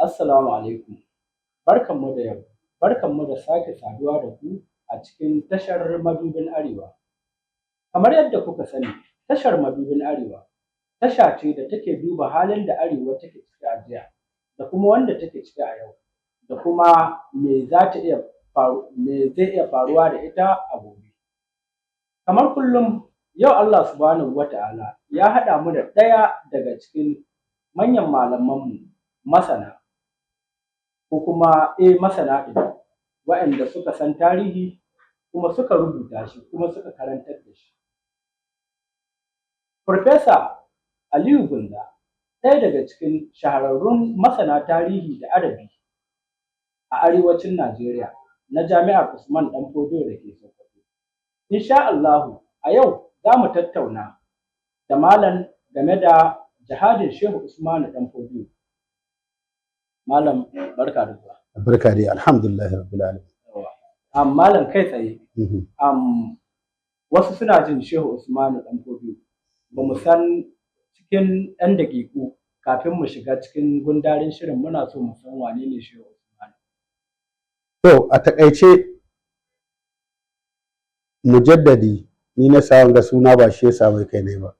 Assalamu alaikum. Barkanmu da yau, barkanmu da sake saduwa da ku a cikin tashar Madubin Arewa. Kamar yadda kuka sani, tashar Madubin Arewa tasha ce da take duba halin da Arewa take ciki a jiya da kuma wanda take ciki a yau da kuma me za ta iya faru me zai iya faruwa da ita a gobe. Kamar kullum, yau Allah Subhanahu wa Ta'ala ya haɗa mu da ɗaya daga cikin manyan malamanmu, masana, ko kuma masana ɗin waɗanda suka san tarihi kuma suka rubuta shi kuma suka karantar da shi. Farfesa Aliyu Bunza, ɗaya daga cikin shahararrun masana tarihi da adabi a arewacin Najeriya na Jami'ar Usman Ɗan Fodio da ke Sokoto. Insha Allahu, a yau za mu tattauna da malam game da jihadin Shehu Usmanu Ɗan Fodio. Malam, barka da zuwa. Barka dai, alhamdulillahi rabbil alamin. Malam, kai tsaye, wasu suna jin Shehu Usmanu Ɗan Fodio, ba mu san cikin ɗan daƙiƙu kafin mu shiga cikin gundarin shirin, muna so mu san wane ne Shehu Usmanu. To, a taƙaice, mujaddadi ni na sa wanga suna, ba shi ya sa mai kai ne ba.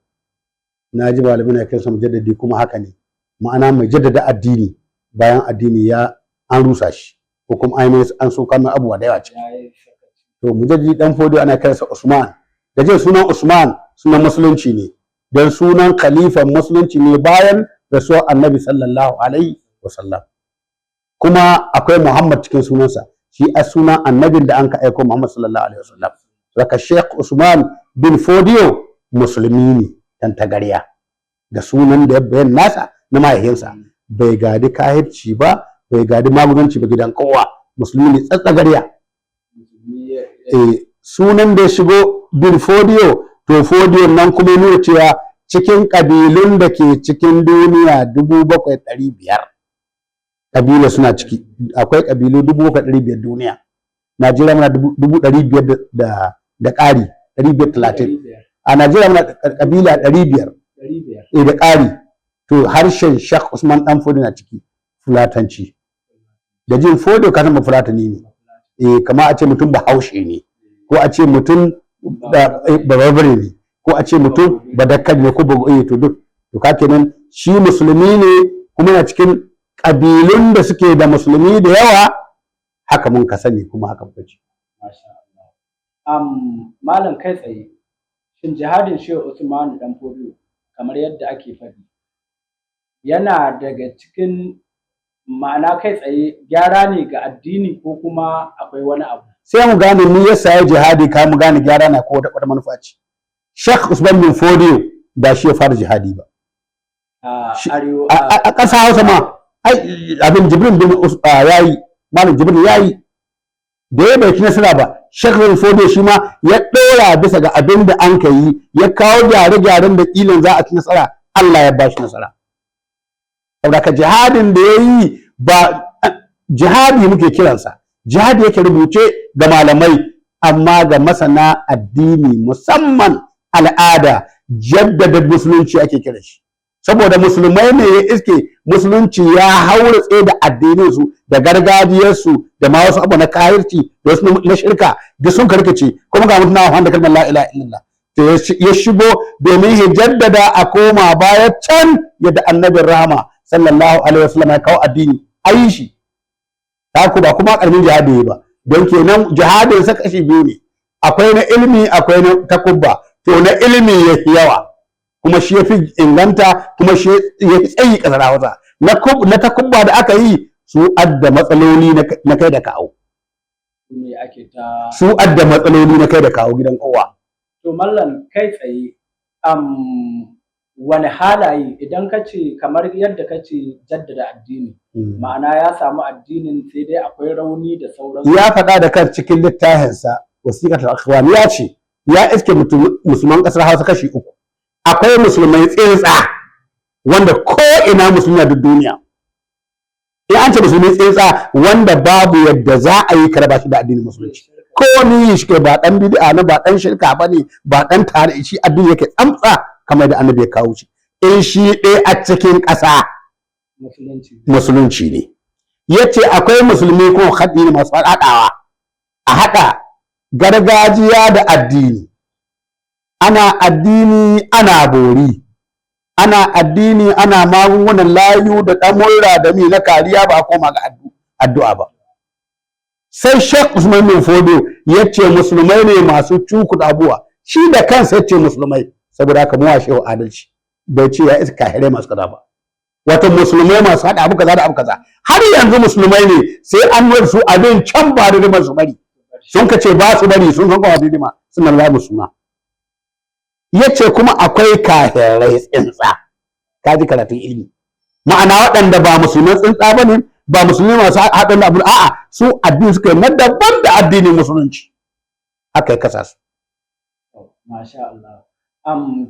Na ji malamai na kiransa mujaddadi, kuma haka ne. Ma'ana, mai jaddada addini bayan addini ya an rusa shi ko kuma an yi an soka mai abubuwa da yawa ciki. Ya yi sakaci. To, mujaddadi Dan Fodio ana kiransa Usman. Da jin sunan Usman, sunan musulunci ne. Don sunan khalifan musulunci ne bayan rasuwar Annabi sallallahu alaihi wasallam. Kuma akwai Muhammad cikin sunansa. Shi a sunan annabin da an ka aiko, Muhammad sallallahu alaihi wasallam. Saka Sheikh Usman bin Fodio musulmi ne dan tagarya. Da sunan da ya bayan nasa na mahaifinsa. Bai gadi kahirci ba, bai gadi maguzanci ba gidan kowa. Musulmi ne tsatsagarya. Musulmi ya Sunan da ya shigo bin Fodio, to Fodio nan kuma nuna cewa cikin ƙabilun da ke cikin duniya 7,500, ƙabila suna ciki. Akwai ƙabilu 7,500 duniya. Najeriya muna 500,000 da ƙari, 530. 500. A Najeriya muna ƙabila 500. 500. Da ƙari. To, harshen Sheikh Usman Dan Fodio na ciki, Fulatanci. Da jin Fodio ka san ba Fulatani ne. Kama a ce mutum Bahaushe ne, ko a ce mutum Babarbare ne, ko a ce mutum Badakkar ne, ko ba to duk to ka kenan shi musulmi ne, kuma yana cikin ƙabilun da suke da musulmi da yawa. Haka mun ka sani, kuma haka muka ce. Masha Allah. Malam, kai tsaye, shin jihadin Shehu Usmanu Ɗan Fodio, kamar yadda ake faɗi, yana daga cikin, ma'ana kai tsaye, gyara ne ga addini ko kuma akwai wani abu? Sai mu gane ni yasa ya jihadi, ka mu gane gyara na ko wata manufa ce. Sheikh Usman bin Fodio ba shi ya fara jihadi ba. A arewa? A ƙasa Hausa ma ai abin Jibrin bin yayi, Malam Jibrin yayi, da ya bai ci nasara ba, Sheikh bin Fodio shi ma ya ɗora bisa ga abin da an ka yi, ya kawo gyare-gyaren da ƙilan za a ci nasara. Allah ya ba shi nasara. Saboda ka jihadin da ya yi ba jihadi muke kiransa, jihadi yake rubuce ga malamai, amma ga masana addini, musamman al'ada, jaddada musulunci ake kira shi, saboda musulmai ne ya iske musulunci ya haura tsaye da addininsu da gargajiyarsu da ma wasu abu na kahirci da wasu na shirka duk sun karkace, kuma ga mutum na amfani da kalmar la ilaha illallah. To, ya shigo domin ya jaddada a koma baya can yadda Annabin rahama sallallahu alaihi wasallam ya kawo addini ayi shi. Ta ku ba kuma karamin jihadi ba, don kenan jihadin sa kashi biyu ne: akwai na ilimi, akwai na takubba. To, na ilimi ya fi yawa, kuma shi ya fi inganta, kuma shi ya fi tsayi kasar Hausa. Na takubba da aka yi su adda matsaloli na kai da kawo. Ne ake ta Su adda matsaloli na kai da kawo gidan kowa. To, mallam, kai tsaye, wani halaye, idan ka ce kamar yadda ka ce jaddada addini, ma'ana ya samu addinin sai dai akwai rauni da sauransu? Ya faɗa da kan cikin littafinsa Wasiqatul Akhwan, ya ce ya iske musulman ƙasar Hausa kashi uku. Akwai musulmai tsintsa, wanda ko ina musulmi na duk duniya. In an ce musulmi tsintsa, wanda babu yadda za a yi karaba shi da addinin musulunci, ko ni shi ke ba dan bid'a na ba, dan shirka ba ne, ba dan tare, shi addini yake tsantsa kamar da Annabi ya kawo shi. In shi ɗaya a cikin ƙasa Musulunci. Musulunci ne. Yace akwai musulmi kuma haɗi ne masu haɗawa, a haɗa gargajiya da addini, ana addini ana bori, ana addini ana magungunan layu da ɗamurra da mi na kariya, ba a koma ga addu'a ba. Sai Sheikh Usman bin Fodio ya ce musulmai ne masu cukuɗa abuwa, shi da kansa ya ce musulmai. Saboda haka mu wa shehu adalci, bai ce ya iska kahirai masu kaza ba, wato musulmai masu haɗa abu kaza da abu kaza. Har yanzu musulmai ne, sai an nuna su abin can ba da su bari, sun ka ce ba su bari, sun san kuma daidai ma suna ba suna. Yace kuma akwai kahirai tsintsa. Ka ji karatun ilimi, ma'ana waɗanda ba musulman tsintsa ba ne, ba musulmi masu haɗin abu, a'a, su addini suka yi na daban da addinin musulunci, haka ya kasa su. Masha Allah.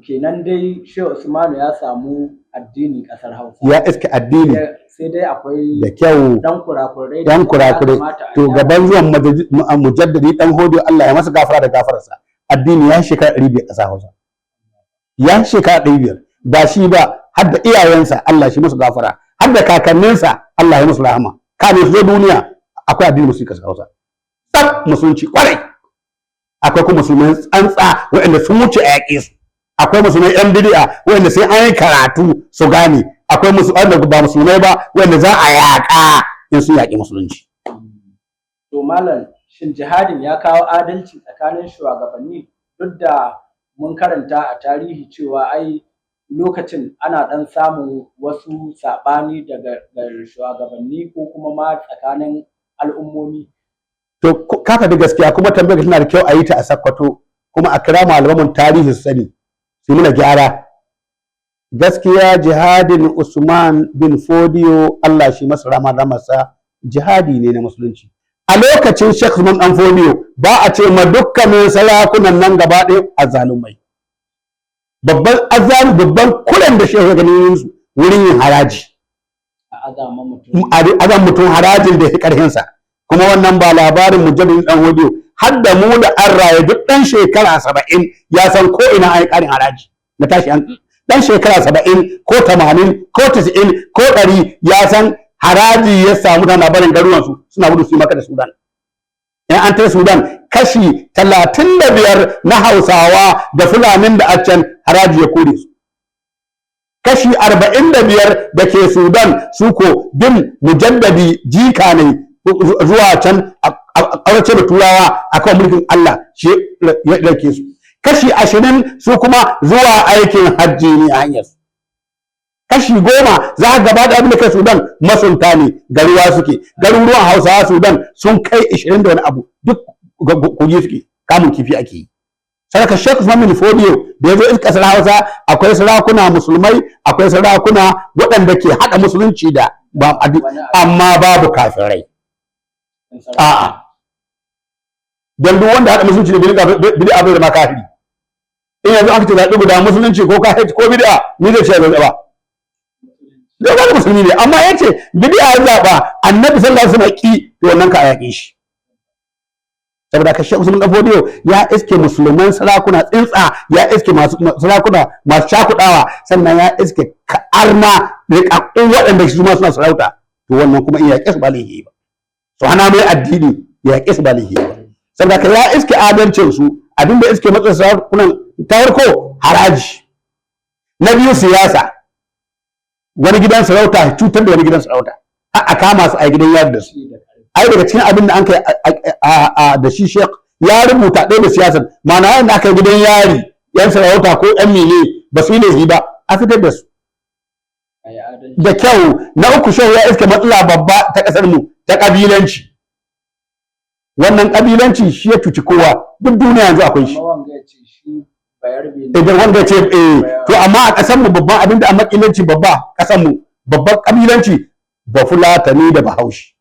Kenan dai Shehu Usmanu ya samu addini ƙasar Hausa. Ya iske addini. Sai dai akwai Da kyau. dan kurakurai. Dan kurakurai. To gaban zuwan mujaddadi dan Hodiyo, Allah ya masa gafara da gafararsa, addini ya shekara 500 ƙasa Hausa. Ya shekara 500, ba shi ba, har da iyayensa Allah shi musu gafara, har da kakanninsa Allah ya musu rahama. Kamin su zo duniya akwai addini musulunci ƙasar Hausa. Tsaf musulunci kwarai. Akwai kuma musulmai tsantsa waɗanda sun wuce a yaƙe su. Akwai musulmai yan bid'a waɗanda sai an yi karatu su gane. Akwai wanda ba musulmai ba waɗanda za a yaƙa in sun yaƙi musulunci. To malam, shin jihadin ya kawo adalci tsakanin shugabanni, duk da mun karanta a tarihi cewa ai lokacin ana ɗan samun wasu saɓani daga shugabanni ko kuma ma tsakanin al'ummomi? To ka faɗi gaskiya, kuma tambayar tana da kyau a yi ta a Sakkwato, kuma a kira malaman tarihi su sani su muna gyara. Gaskiya jihadin Usman bin Fodiyo, Allah shi masa rama da masa, jihadi ne na musulunci. A lokacin Sheikh Usman dan Fodiyo ba a ce ma dukkanin sarakunan nan gaba ɗaya azzalumai. Babban azzalu, babban kuren da shehu ya gani su wurin yin haraji. A azama mutum. Azan mutum harajin da ya fi ƙarfinsa. Kuma wannan ba labarin mujaddidin dan Hodiyo, har da mu da an raye, duk ɗan shekara 70 ya san ko ina an yi ƙarin haraji na tashi. An ɗan shekara 70 ko 80 ko 90 ko 100 ya san haraji ya samu tana barin garuruwansu suna gudu su yi maka da Sudan. In an tai Sudan, kashi 35 na Hausawa da Fulanin da a can haraji ya kore su. Kashi 45 da ke Sudan su ko bin mujaddadi jika ne zuwa can a ƙaurace da Turawa a kan mulkin Allah shi ya ɗauke su. Kashi 20 su kuma zuwa aikin hajji ne a hanyar su. Kashi 10 za a gaba da abin da kai Sudan masunta ne, garuwa suke. Garuruwan Hausawa Sudan sun kai 20 da wani abu, duk kogi suke, kamun kifi ake yi. Sarka Sheikh Usman bin Fodiyo da ya zo iska kasar Hausa, akwai sarakuna musulmai, akwai sarakuna waɗanda ke haɗa musulunci da ba, amma babu kafirai. A'a, don duk wanda haɗa musulunci da bid'a bai zama kafiri. In yanzu aka ce zaɓi guda, musulunci ko kafirci ko bid'a, ni zai ce zaɓa zai ba musulmi ne. Amma yace bid'a ya zaɓa, Annabi sallallahu alaihi wasallam ki, to wannan ka a yaƙe shi. Saboda ka Sheikh Usman Dan Fodiyo ya iske musulman sarakuna tsintsa, ya iske masu sarakuna masu cakudawa, sannan ya iske arna rikakkun waɗanda su ma suna sarauta. To wannan kuma in yaƙe su ba laifi ba, su hana mai addini, ya yaƙe su ba laifi ba. Saboda ka ya iske adalcin su. Abinda iske matsayin sarakunan ta farko haraji, na biyu siyasa, wani gidan sarauta cutar da wani gidan sarauta har a kama su a gidan yari da su. Ai daga cikin abin da an kai da shi Sheikh ya rubuta ɗaya da siyasar, ma'ana wanda aka yi gidan yari yan sarauta ko yan mene ba su yi laifi ba, a fitar da su. Da kyau. Na uku, Shehu ya iske matsala babba ta ƙasar mu ta ƙabilanci. Wannan ƙabilanci shi ya cuci kowa, duk duniya yanzu akwai shi. Idan wanda ce eh, to amma a ƙasar mu babban abin da a makilanci babba, ƙasar mu babban ƙabilanci ba Fulatani da Bahaushe.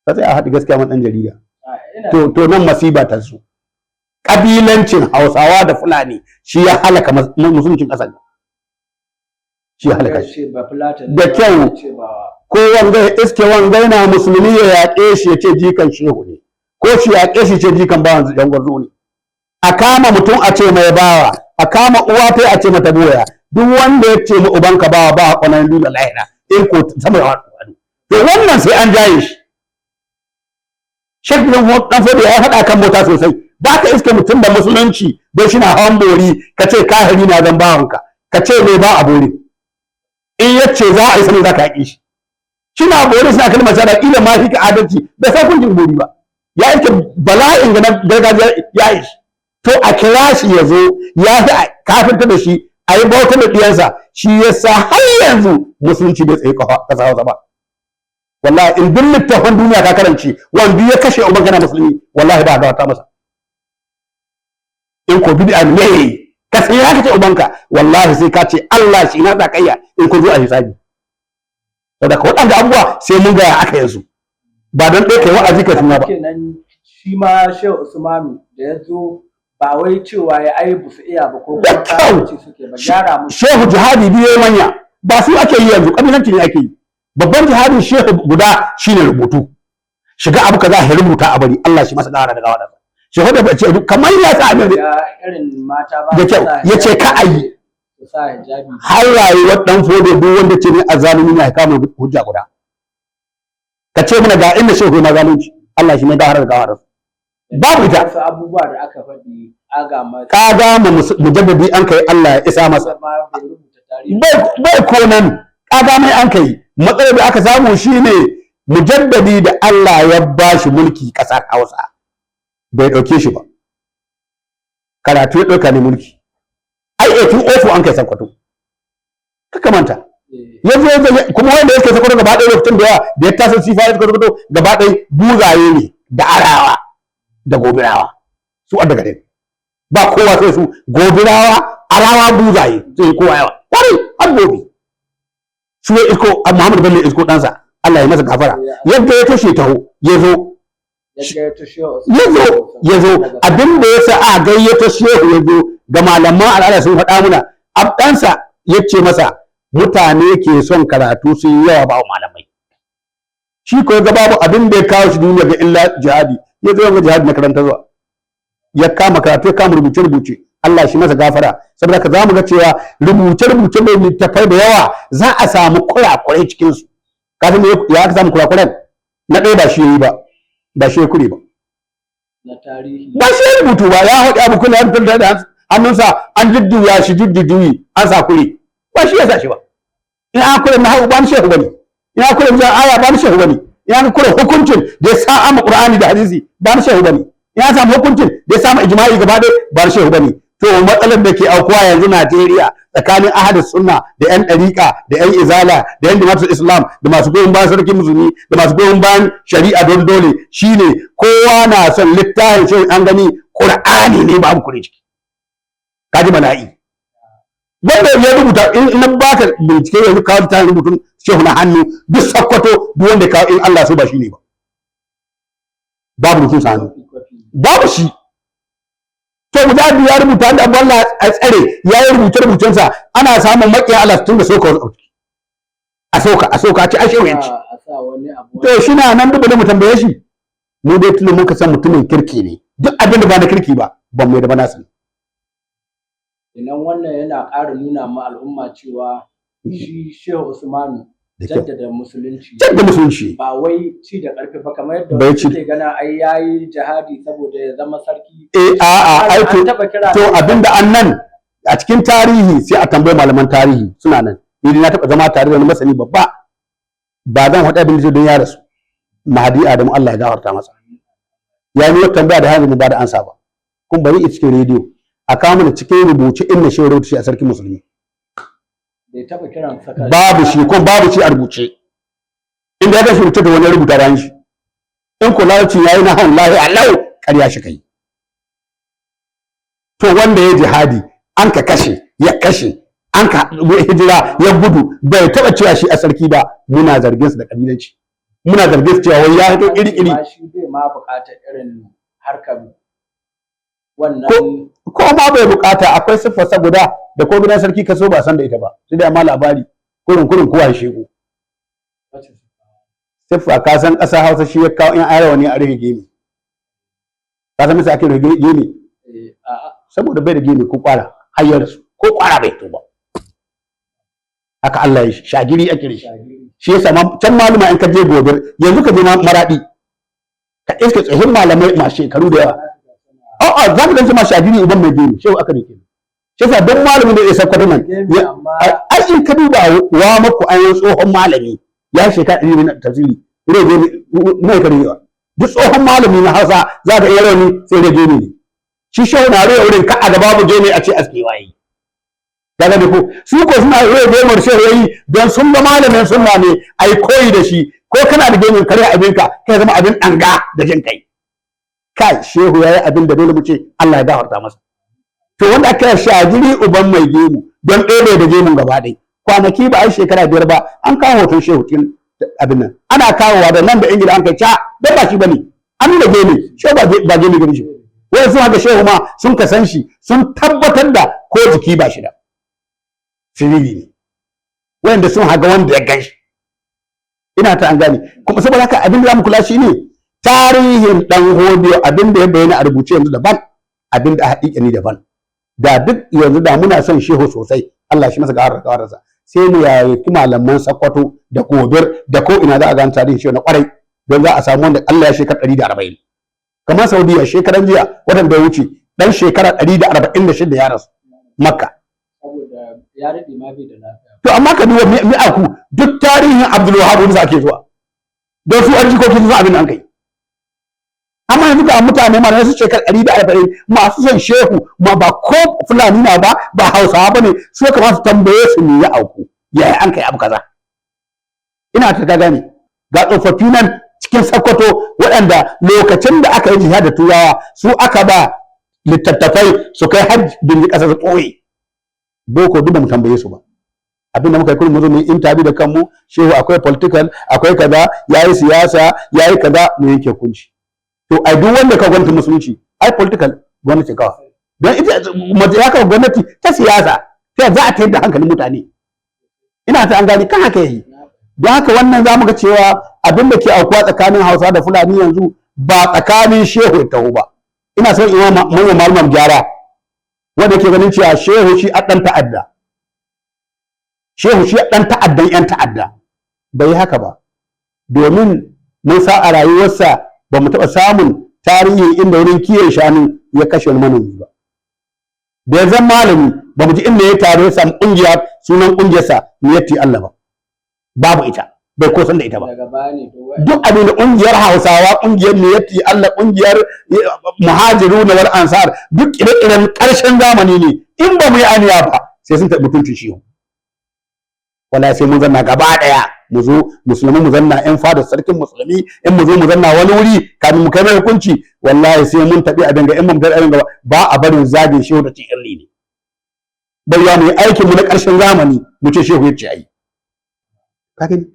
Ka tsaya a haɗu gaskiya man ɗan jarida. To nan masiba ta su ƙabilancin Hausawa da Fulani shi ya halaka musuluncin ƙasar, shi ya halaka shi. Da kyau. Ko wanga ya iske wanga yana musulmi ya yaƙe shi ya ce jikan shehu ne, ko shi yaƙe shi ce jikan bawan yan gwarzo ne. A kama mutum a ce mai bawa, a kama uwa ta a ce mata boya. Duk wanda ya ce ma ubanka bawa ba kwanan duniya lahira. In ko sama ya faɗo. To wannan sai an jaye shi. Sheikh Dan Fodio ya faɗa kan bauta sosai. Ba ka iske mutum da musulunci don shi na hawan bori ka ce kahiri na zan bawanka, ka ce mai ba a bori. In ya ce za a yi sanin za ka yaƙi shi. Shina bori suna kalmar shahada, ƙila ma shi ka adalci bai san hukuncin bori ba. Ya iske bala'in ga na gargajiya ya yi shi. To a kira shi ya zo ya fi a kafinta da shi a yi bautar da ɗiyansa. Shi ya sa har yanzu musulunci bai tsaye ƙasa Hausa ba. Wallahi in duk littafin duniya ka karanci wanda ya kashe uban kana musulmi, wallahi ba a ta masa. In ko bid'a ne ka sai ya kace ubanka, wallahi sai ka ce Allah shi na tsakayya in kun zo a hisabi. Saboda ka waɗanda abubuwa sai mun ga aka yanzu, ba don ɗaya kai wa'azi ka tuna ba. Kenan shi ma Shehu Usmanu da ya zo ba wai cewa ya ai bu su iya ba ko Da kuma kyau. kafirci suke ba, gyara musu. Shehu jihadi biyu ya manya, ba su ake yi yanzu, kabilanci ne ake yi. Babban jihadin shehu guda shine rubutu, shiga abu kaza ya rubuta a bari, Allah shi masa gara daga wadansa. Shehu da bace kamar ya sa abin Ya irin mata ba da su kyau, sa ya ce ka a yi. Su sa hijabi. Har rayuwar Dan Fodo, duk wanda ce ne azzalumi ne ya kama hujja guda, ka ce mana ga inda shehu ma zalunci, Allah shi mai gahara da gahara, babu ita. Wasu abubuwa da aka faɗi aga ma Ka ga mu mujaddadi an kai, Allah ya isa masa. Ma bai rubuta tarihi. Bai konan kaga mai an kai. Matsalar da aka samu shine mujaddadi da Allah ya bashi mulki kasar Hausa bai dauke shi ba, karatu ya dauka ne mulki. Ai 1804 an kai Sakkwato, kaka manta. Eh, ya zo kuma wanda yake Sakkwato gaba ɗaya lokacin da ya taso sifa ya Sakkwato gaba ɗaya buzaye ne da Arawa da Gobirawa, su a daga ba kowa sai su, Gobirawa, Arawa, buzaye sai kowa yawa kwarai har gobe. Su ya isko a Muhammadu Bello, isko ɗansa, Allah ya masa gafara, yadda ya kashe taho ya zo. Ya gayyato Shehu Usmanu. Ya zo abin da ya sa a gayyato shehu ya zo ga malaman al'ada sun faɗa muna, ɗansa ya ce masa mutane ke son karatu sun yi yawa ba malamai. Shi ko ga babu abin da ya kawo shi duniya ga illa jihadi, ya zo ga jihadi na karanta zuwa ya kama karatu, ya kama rubuce rubuce, Allah shi masa gafara. Saboda haka za mu ga cewa rubuce rubuce mai littattafai da yawa za a samu kurakurai cikin su. Kafin ya aka samu kurakuran, na ɗaya ba shi yayi ba, ba shi ya kure ba. Na tarihi. Ba shi ya rubutu ba, ya haɗe abu kula ya da hannunsa, an jujjuya shi jujjuyi an sa kure, ba shi ya sa shi ba. In an kure na hau ba ni shehu bane, in an kure wajen aya ba ni shehu bane, in an kure hukuncin da ya sa ama Qur'ani da hadisi ba ni shehu bane, in an samu hukuncin da ya samu ijma'i gaba ɗaya ba ni shehu bane. To matsalar da ke aukuwa yanzu Najeriya tsakanin ahadus sunna da yan ɗariƙa da yan izala da yan jama'atul islam da masu goyon bayan sarkin musulmi da masu goyon bayan shari'a don dole shine kowa na son littafin shehu an gani Qur'ani ne babu kure ciki. Kaji bala'i. Wanda ya rubuta, in na baka bincike yanzu kawo ta rubutun shehu na hannu duk Sakkwato, duk wanda kawo in Allah so ba shi ne ba, babu rubutun sa hannu, babu shi. To mujahid ya rubuta da Allah a tsare ya yi rubuce rubucensa, ana samun makiya Allah tun da soka wasu a soka a soka ci ashe yanci. A sa wani abu. To shi na nan dubu mu tambaye shi. Mu dai tun muka san mutumin kirki ne, duk abin da ba na kirki ba ban mai da ba nasu. Idan wannan yana ƙara nuna ma al'umma cewa shi Shehu Usmanu Da kyau. jaddada musulunci. Jaddada musulunci. Ba wai ci da ƙarfi ba kamar yadda Bai wasu ci- suke gana ai yayi jihadi saboda ya zama sarki. Eh, a'a, ai An to taɓa kira to abinda an nan a cikin tarihi sai a tambayi malaman tarihi suna nan. Ni dai na taɓa zama tare da wani masani babba, ba zan faɗi abin da zai don ya rasu, Mahadi Adamu, Allah ya gafarta masa, ya yi wata tambaya da hanzu mu ba da ansa ba, kun bari a cikin rediyo a kawo mana cikin rubuce inda shi rubuce a sarkin musulmi. Bai taɓa kiran saka. Babu shi ko babu shi a rubuce. Inda ya gashi rubuce da wani ya rubuta bayan shi, in ko larabci yayi na hawan lahi alau ƙarya shi kai. To wanda ya jihadi an ka kashe ya kashe, an ka hijira ya gudu, bai taɓa cewa shi a sarki ba. Muna zargin su da kabilanci, muna zargin su cewa wai ya fito iri iri. Ma shi bai ma buƙatar irin harkar wannan. Ko ma bai bukata, akwai siffarsa guda da ko gidan sarki kaso ba san da ita ba, sai dai amma labari kurin kurin kowa ya shego. Wacce Siffa ka san ƙasa Hausa shi ya kawo in arawa ne a rufe gemi. Ka san misa ake rufe gemi? Eh, a'a. Saboda bai da gemi ko kwara har ya rasu, ko kwara bai to ba. Haka Allah ya shi shagiri ake shi. Shagiri. Shi yasa can maluma in ka je Gobir yanzu, ka je Maradi, ka iske tsohin malamai masu shekaru da yawa, a'a, za ka gansu masu addini uban mai gemu. Shehu aka rike shi. Yasa don malamin da ya Sakkwato nan, ai in ka duba wa maku an yi tsohon malami ya shekara 100 na tafsiri rege mai karewa. Duk tsohon malami na Hausa za ka iya rauni sai rege ne. Shi shehu na rage wurin ka a gaba babu gene a ce aski waye. Daga da ko su ko suna rage gemar shehu yayi don sun ga malamin sunna ne, ai koyi da shi. Ko kana da gemin kare abinka, kai zama abin danga da jin kai. Kai, shehu yayi abin da dole mu ce Allah ya gafarta masa. To wanda aka kira Shagiri uban mai gemu don ɗebe da gemun gaba ɗaya, kwanaki ba a yi shekara 5 ba an kawo hoton shehu cikin abin nan, ana kawowa da nan da Ingila, an kai ca don ba shi bane, an nuna gemu shehu, ba gemu gani shi. Wai sun haka shehu ma sun ka san shi, sun tabbatar da ko jiki ba shi da siriri ne, wanda sun haga wanda ya gan shi. Ina ta an gane. Kuma saboda haka abin da zamu kula shi ne tarihin Dan Hodiyo, abin da ya bayyana a rubuce yanzu daban, abin da a haƙiƙa ni daban. Da duk yanzu da muna son shehu sosai, Allah shi masa gawar gawarsa, sai mu yayi malaman Sakkwato da Gobir da ko ina za a gane tarihin shehu na kwarai, don za a samu wanda Allah ya shekara 140. Kamar Saudiya shekaran jiya, watan da ya wuce, dan shekara 146 ya rasu Makka. Saboda ya daɗe ma bai da lafiya. To amma ka duba mi'aku duk tarihin Abdul Wahab wanda ake zuwa don su an jikokin su abin da an kai. Amma yanzu ga mutane ma su shekara 140 masu son shehu ma, ba ko Fulani na ba, ba Hausawa ba ne, su ya kamata su tambaye su me ya auku, yaya an kai abu kaza. Ina ta ka gane, ga tsofaffi nan cikin Sokoto waɗanda lokacin da aka yi jihad da Turawa su aka ba littattafai su kai har bindi ƙasa su ɓoye boko. Duk da mu tambaye su ba, abinda muka yi kullum mu zo mu yi interview da kanmu, shehu akwai political, akwai kaza, yayi siyasa, yayi kaza, mu yanke hukunci. To ai duk wanda ka gwamnati musulunci, ai political gwamnati kawai, don ita mace ya kawo gwamnati ta siyasa, ta za a tayar da hankalin mutane. Ina ta an gani kan haka yayi. Don haka wannan za mu ga cewa abin da ke aukuwa tsakanin Hausa da Fulani yanzu ba tsakanin shehu ya taho ba. Ina son in manyan malaman gyara wanda ke ganin cewa shehu shi a ɗan ta'adda, shehu shi ɗan ta'addan 'yan ta'adda. Bai yi haka ba, domin mun sa a rayuwarsa ba mu taɓa samun tarihi inda wurin kiyon shanu ya kashe wani manomi ba. Da ya zan malami, ba mu ji inda ya taro ya samu ƙungiya, sunan ƙungiyarsa Miyatti Allah ba. Babu ita, bai ko san da ita ba. Daga baya ne to Duk abin da ƙungiyar Hausawa, ƙungiyar Miyatti Allah, ƙungiyar Muhajiruna wal Ansar, duk ire-iren ƙarshen zamani ne. In ba mu yi aniya ba, sai sun taɓi mutuncin shi. Wala sai mun zanna gaba ɗaya, mu zo musulmi mu zanna yan fadar sarkin musulmi, in mu zo mu zanna wani wuri kafin mu kai mai hukunci, wallahi sai mun taɓi abin ga in mun taɓi abin ga ba a barin zagin shehu da cin irli ne. Bai ya mu yi aikin mu na ƙarshen zamani mu ce shehu ya ce ai. Ka gani,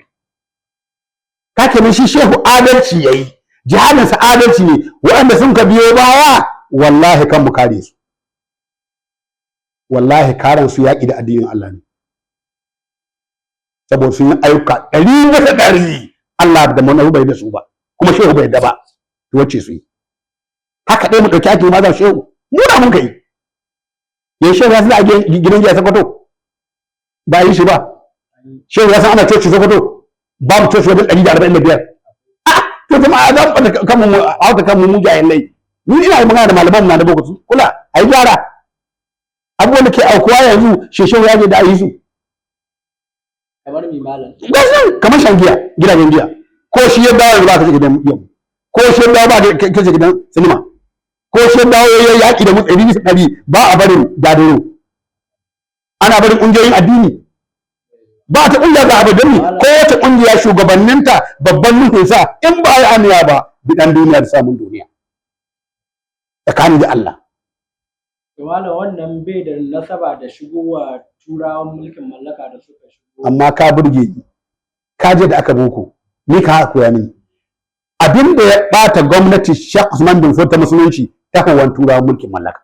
ka kenan shi shehu adalci yayi, jihadinsa adalci ne. Waɗanda sun ka biyo baya, wallahi kan mu kare su, wallahi karan su yaƙi da addinin Allah ne, saboda sun yi ayyuka 100% Allah da manahu bai da su ba, kuma shehu bai da ba. To wacce su yi haka ɗaya mu ɗauki ake ma za shehu mu da mun kai ya shehu ya san a gidan giya Sokoto ba yi shi ba. Shehu ya san ana coci Sokoto, babu coci wajen 145. Ah, to jama'a, za mu ɓata kanmu, mu hauka kanmu, mu jahilai. Ni ina magana da malaman na da boko, su kula a yi gyara abubuwan da ke aukuwa yanzu. Shi shehu ya je da a yi su. Kamar mi, malam? Gasu kamar shan giya, gidajen giya. Ko shi ya dawo yanzu ba ka gidan giya, ko shi ya dawo ba ka kashe gidan sinima, ko shi ya dawo ya yaƙi da mu 100% ba a barin dadiro, ana barin ƙungiyoyin addini, ba ta ƙungiya za a bari ni. Ko wata ƙungiya shugabanninta babban nufinsa, in ba a yi aniya ba, biɗan duniya da samun duniya tsakanin da Allah. To malam, wannan bai da nasaba da shigowa turawan mulkin mallaka da suka shigo? Amma ka burge ni, ka je da aka boko ni ka koya mini abin da ya bata gwamnati Sheikh Usman bin Fodio ta musulunci, ta hawan turawan mulkin mallaka.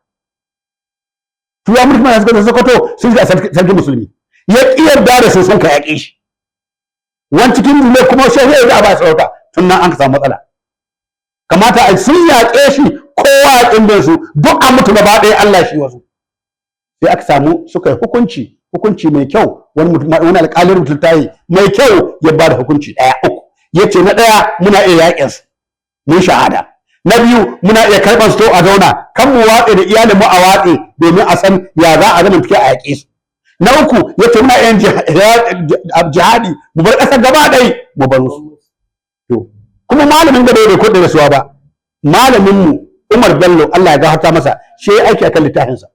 Turawan mulkin mallaka suka zo Sokoto, sun ga sarki musulmi ya ƙi yarda da su, sun ka yaƙe shi wani cikin duniya, kuma shehu ya ba sarauta. Tun nan an ka samu matsala. Kamata a sun yaƙe shi, kowa ya ƙin su, duk an mutu gaba ɗaya, Allah shi wasu. Sai aka samu suka yi hukunci. Hukunci mai kyau, wani mutum, wani alƙalin mutum tayi mai kyau ya bada hukunci ɗaya uku. Yace na ɗaya, muna iya yaƙin su mun shahada. Na biyu, muna iya karɓar su to a zauna kan mu watse da iyalin mu a watse domin a san ya za a zama fike a yaƙe su. Na uku, yace muna iya jihadi mu bar ƙasar gaba ɗaya mu bar su. To kuma malamin gaba bai kuɗe rasuwa ba, malamin mu Umar Bello, Allah ya gafarta masa, shi ya aiki akan littafinsa.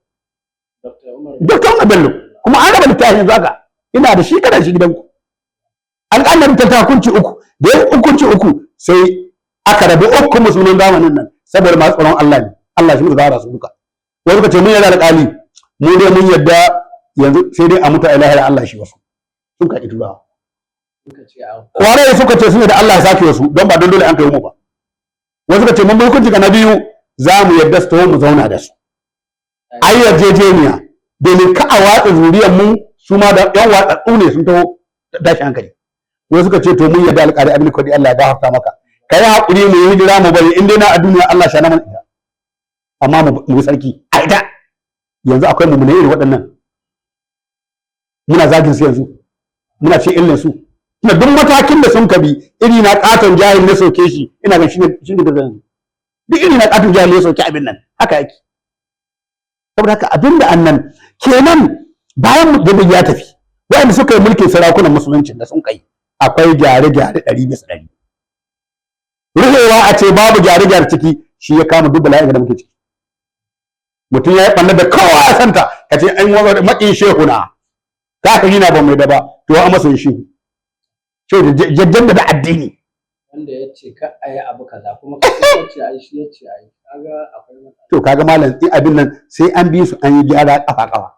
Dr. Umar. Dr. Umar Bello, kuma an raba littafin yanzu haka, ina da shi, kana shi gidanku. Alƙalin ta hukunci uku da ya hukunci uku, sai aka rabu uku musulmin zamanin nan saboda masu tsaron Allah ne, Allah shi musu gara su duka. Wani suka ce mun yarda alƙali, mu dai mun yarda, yanzu sai dai a mutu a lahira, Allah shi wasu sun kaƙi turawa. Suka ce a Kwarai, suka ce sun da Allah ya sake wasu don ba don dole an kai mu ba. Wasu suka ce mun bi hukunci ga na biyu, za mu yarda su taho mu zauna da su ai yarjejeniya domin ka a watsa zuriyar mu, su ma da yan watsatsu ne sun taho tashi hankali. Wasu suka ce to mun yarda alƙali, abin kwadi Allah ya gafarta maka, ka yi haƙuri mu yi hijira mu bari in dai na a duniya Allah sha na mana ita, amma mu bi sarki a ita. Yanzu akwai mu irin waɗannan muna zagin su, yanzu muna ce illin su. Tunda duk matakin da sun kabi iri na katon jahil na soke shi, ina ga shine shine da yanzu duk iri na katon jahil ya soke abin nan, haka yake. Saboda haka abin da annan kenan, bayan da ya tafi, waɗanda suka yi mulkin sarakunan musulunci da sun kai, akwai gyare-gyare 100%. Ruhewa a ce babu gyare-gyare ciki shi ya kama duk bala'in da muke ciki. Mutum ya yi ɓanna da kowa ya santa, ka ce an wani maƙin shehu na kafiri na ba mai da ba, to a masa shehu shehu da jaddada addini. Wanda ya ce ka a yi abu kaza kuma ka ce a yi, shi ya ce a yi, kaga akwai matsala. To kaga malam, in abin nan sai an bi su an yi gyara kafa kafa.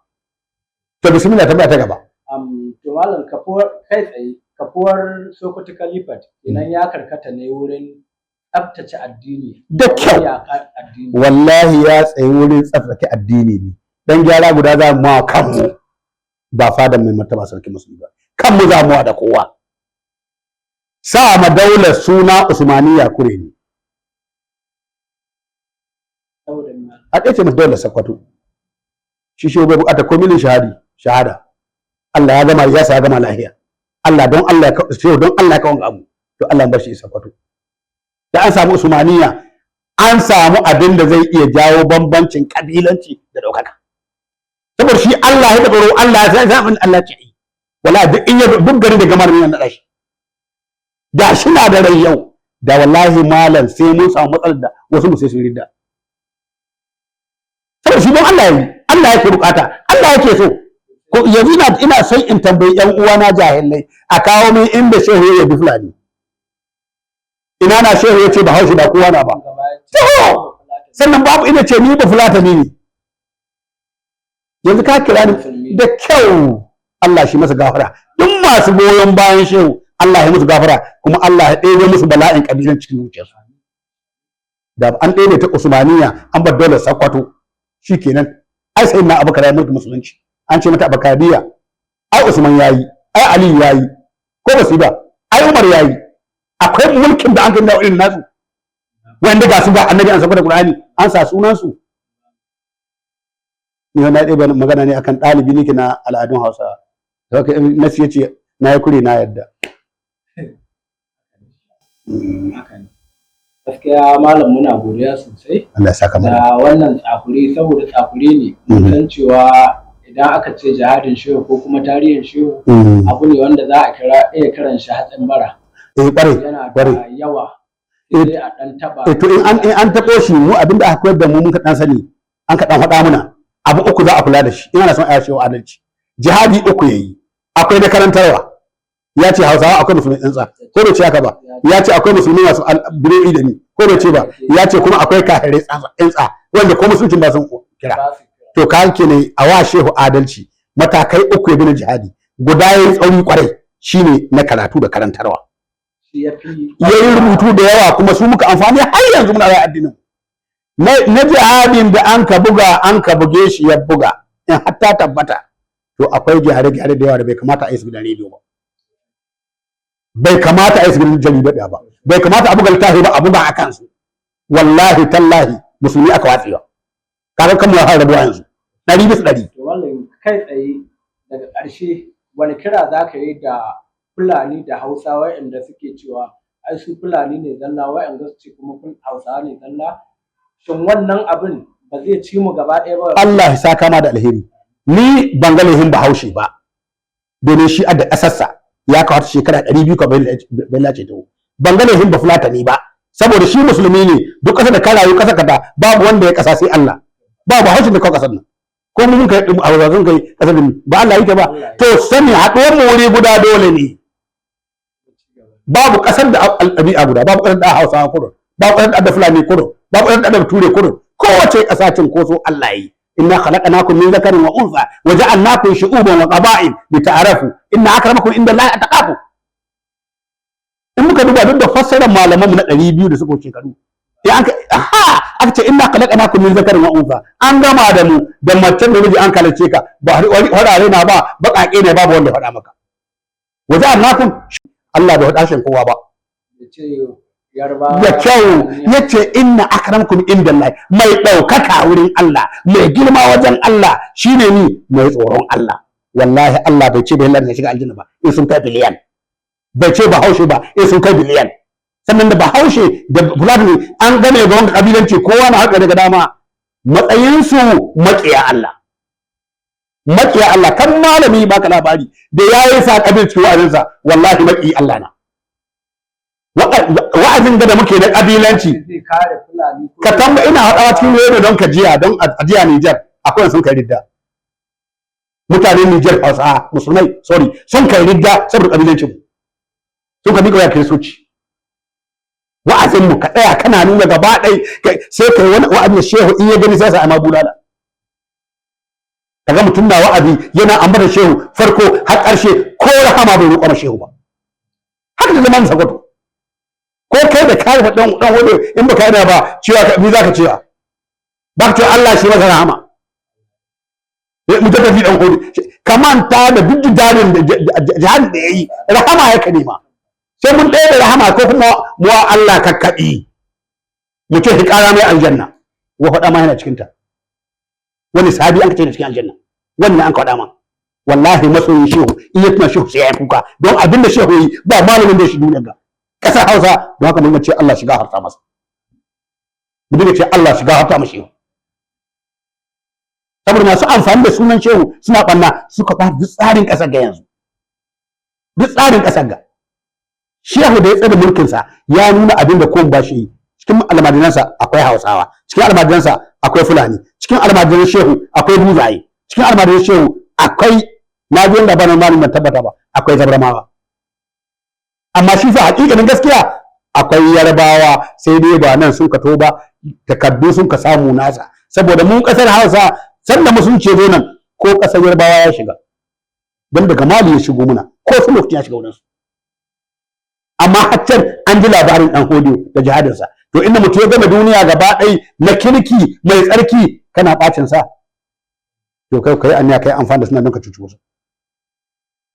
To bismillah, tambaya ta gaba. To malam, kafuwar kai tsaye, kafuwar Sokoto Caliphate kenan ya karkata ne wurin tsaftace addini. Da kyau. Yaƙar addini. Wallahi ya tsaye wurin tsaftace addini ne. Dan gyara guda za mu wa kanmu, ba fadan mai martaba sarki musulmi ba, kanmu za mu wa da kowa. Sa ma daular suna Usmaniyya kure ne. Saboda me? A ɗaya ce masa daular Sakkwato. Shi shi bai bukata ko milin shahadi shahada, Allah ya gama ya sa ya gama lahiya. Allah don Allah ya shehu don Allah ya kawo abu, to Allah ya bar shi Sakkwato. Da an samu Usmaniyya, an samu abin da zai iya jawo bambancin kabilanci da ɗaukaka, saboda shi Allah ya tsaro, Allah ya san abin Allah ce yi. Wallahi duk in ya duk garin da gamar ne na shi da shi na da rai yau da wallahi malam sai mun samu matsalar da wasu mu sai sun ridda, saboda shi don Allah ya yi, Allah yake bukata, Allah yake so. Ko yanzu ina son in tambayi yan uwana jahilai a kawo min inda shehu ya yabi Fulani. Ina na shehu ya ce Bahaushe ba kowa na ba? Gaba ya ce Taho! Sannan babu ina ce ni ba Fulatani ne. Yanzu ka kira ni da kyau, Allah shi masa gafara. Duk masu goyon bayan shehu, Allah ya musu gafara, kuma Allah ya ɗebe musu bala'in kabilan cikin zuciyarsu. Da an ɗebe ta Usmaniya an bar daular Sakkwato, shikenan. Ai sai na Abubakar ya mulki musulunci, an ce mata Abakariya. Ai Usman yayi, ai Aliyu yayi, ko ba su yi ba? Ai Umar yayi. Akwai mulkin da an kai da irin nasu wanda ga su ga annabi an saka da Qur'ani an sa sunan su. Ni na ɗaya magana ne akan ɗalibi nake na al'adun Hausa. Haka nasi yace na yi kure, na yadda. Haka ne. Gaskiya malam, muna godiya sosai Allah ya saka mana. da wannan tsakure, saboda tsakure ne. Mhm. San cewa idan aka ce jihadin shehu ko kuma tarihin shehu, abu ne wanda za a kira iya kiran shi hatsin bara. Eh, kwarai. Yana da Kwarai. yawa, Eh, sai dai a dan taba. Eh, to in an taɓo shi, mu abinda aka koyar da mu, mun kaɗan sani, an kaɗan faɗa muna abu uku za a kula da shi ina son a shehu adalci. Jihadi uku yayi. Akwai na karantarwa, ya ce Hausawa akwai musulmi tsantsa, ko bai ce haka ba? Ya ce akwai musulmi masu biro'i da ni, ko bai ce ba? Ya ce kuma akwai kafirai tsantsa wanda ko musuluncin ba sun kira. Ba su kira. To ka ne a wa shehu adalci, matakai uku ya bi na jihadi. Guda yayi tsauri kwarai, shine na karatu da karantarwa. Shi ya fi. Ya yi rubutu da yawa, kuma su muka amfani har yanzu muna rayar addinin na jihadin da an ka buga, an ka buge shi ya buga in hatta tabbata. To akwai gyare-gyare da yawa da bai kamata a yi su gidan rediyo ba, bai kamata a yi su gidan jarida ba, bai kamata a buga littafi ba, a buga a kansu. Wallahi tallahi musulmi aka watsewa, kaga kan mu ya fara rabuwa yanzu 100%. To wannan kai tsaye Daga ƙarshe, wani kira za ka yi da Fulani da Hausa waɗanda suke cewa ai su Fulani ne zalla, waɗanda su ce kuma Hausawa ne zalla? Shin wannan abin ba zai ci mu gaba ɗaya ba? Allah ya saka ma da alheri. Ni ban ga laihin Bahaushe ba, domin shi a da ƙasarsa ya kawo shekara 200 ka bai lace ta. Ban ga laihin Bafulatani ba, saboda shi musulmi ne. Duk ƙasar da ka rayu, ƙasar ka ta babu wanda ya ƙasa sai Allah. Ba Bahaushe da kawo ƙasar nan, ko mun kai a wajen kai ƙasar nan ba Allah yake ba. To sani haɗuwar mu wuri guda dole ne. Babu ƙasar da ɗabi'a guda, babu ƙasar da Hausawa kudu, babu ƙasar da Fulani kudu, babu ƙasar da Ture kudu. Kowace ƙasa cinkoso Allah yi. Inna khalaqnakum min zakarin wa untha wa ja'alnakum shu'uban wa qaba'il lita'arafu inna akramakum inda Allahi atqakum. In muka duba duk da fassarar malaman mu na 200 da suka wuce shekaru, ya an aha aka ce inna khalaqnakum min zakarin wa untha, an gama da mu da macen da miji an kalace ka, ba farare na ba, baƙaƙe ne, babu wanda ya faɗa maka. Wa ja'alnakum, Allah bai faɗa shin kowa ba. Ya ce Yarbawa. Da kyau, ya ce inna akramakum indallahi, mai ɗaukaka wurin Allah, mai girma wajen Allah shine ni mai tsoron Allah. Wallahi Allah bai ce bai ya shiga aljanna ba in sun kai biliyan, bai ce Bahaushe ba in sun kai biliyan. Sannan da Bahaushe da Fulani an gane ga wanga kabilanci, kowa na haka daga dama, matsayinsu maƙiya Allah, maƙiya Allah. Kan malami baka labari da yayi sa kabil cikin wa'azinsa, wallahi maƙiyi Allah na. Wa'azin da muke na kabilanci Zai kare Fulani ko ka tamba ina haɗawa cikin rediyo don ka jiya, don a jiya. Nijar akwai sun kai ridda, mutanen Nijar Hausa musulmai, sorry, sun kai ridda saboda kabilancin mu, sun ka miƙa waya kiristoci. Wa'azin mu ka tsaya kana nuna gaba ɗai, sai kai wani wa'azin da shehu in ya gani sai sa ma bulala. Kaga mutum na wa'azi yana ambata shehu farko har ƙarshe, ko rahama bai roƙa ma shehu ba. Haka da zaman Sakwato, ko kai da kai fa dan hodo, in baka yana ba cewa ka mi zaka cewa ba ka cewa Allah shi masa rahama. Mu ta tafi dan hodo kamanta da duk jidalin da jihadin da yayi, rahama ya nema. Sai mun ɗaya da rahama ko kuma mu wa Allah kakkaɓi, mu ce shi ƙara mai aljanna. Wa faɗa ma yana cikin ta? Wani sahabi an ka ce da cikin aljanna wannan an ka faɗa ma? Wallahi masoyin shehu in ya tuna shehu sai ya yi kuka, don abin da shehu yi ba malamin da shi duniya ga ƙasar Hausa. Don haka mun ce Allah shiga harta masa, mu dinga ce Allah shiga harta masa shehu, saboda masu amfani da sunan shehu suna ɓanna, suka ɓata duk tsarin ƙasar ga yanzu, duk tsarin ƙasar ga. Shehu da ya tsare mulkinsa ya nuna abin da kowa ba shi yi. Cikin almajiransa akwai Hausawa, cikin almajiransa akwai Fulani, cikin almajiran shehu akwai Buzaye, cikin almajiran shehu akwai, na ji wanda bana malin ban tabbata ba, akwai Zabarmawa. Amma shi fa hakikanin gaskiya akwai Yarbawa, sai dai ba nan sun ka to ba, takardu sun ka samu nasa. Saboda mu kasar Hausa sanda musulunci ya zo nan, ko kasar Yarbawa ya shiga, don daga Mali ya shigo muna, ko sun lokacin ya shiga wurinsu. Amma haccan an ji labarin dan Hodiyo da jihadinsa. To inda mutum ya gama duniya gaba ɗai na kirki mai tsarki, kana bacin sa, to kai kai aniya kai amfani da suna don ka cuci wasu.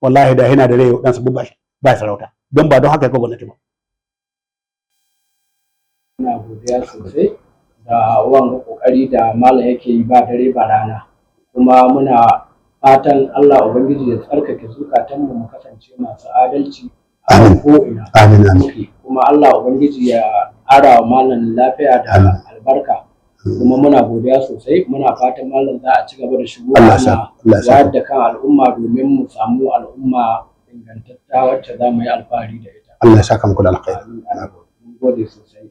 Wallahi da yana da rai dan su ba shi ba sarauta, don ba don haka ya gwamnati ba. Ina godiya sosai da wanga kokari da malam yake yi ba dare ba rana, kuma muna fatan Allah Ubangiji ya tsarkake zukatanmu, mu kasance masu adalci a Amin. ko'ina Amin, amin. muke. Kuma Allah Ubangiji ya ƙara wa malam lafiya da Amin. albarka. Kuma muna godiya sosai, muna fatan malam za a ci gaba da shigo Allah sa ana Allah sa wayar da kan al'umma domin mu samu al'umma ingantatta wacce za mu yi alfahari da ita. Allah ya saka muku da alkhairi. Amin, amin. Mun gode sosai.